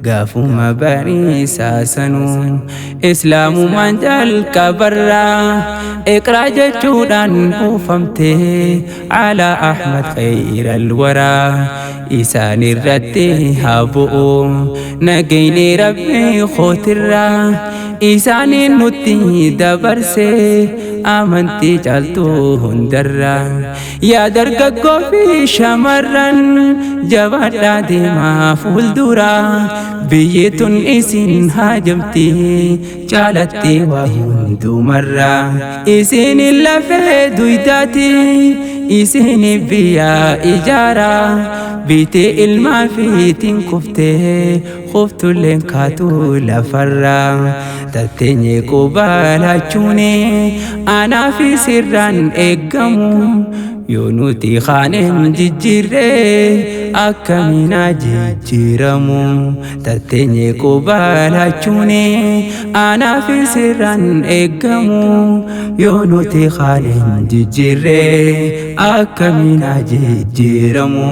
Gaafuma bariisaa sanuu islaamumaan jalqabarraa iqraa jechuudhaan buufamte alaa Ahmad khayral waraa isaan irratti haa bu'u nagayni rabbii kootirraa isaaniin nutti dabarse amantii caaltuu hundarraa. Yaa dargaggoo fi shamarran, jabaadhaa deemaa fuulduraa, biyyi tun isin haajamti caalatti waa hundumarraa. Isin lafee duydaati, isin biyya ijaaraa, biitee ilmaa fiitiin kuftee kuftulleen kaatu lafarraa. Tatteenye qubaalaachuun anaa fi sirraan eeggamu, yoo nuti kaaneen jijjiirree akkaminaa jijjiiramu? Tatteenye qubaalaachuun anaa fi sirraan eeggamu, yoo nuti kaaneen jijjiirree akkaminaa jijjiiramu?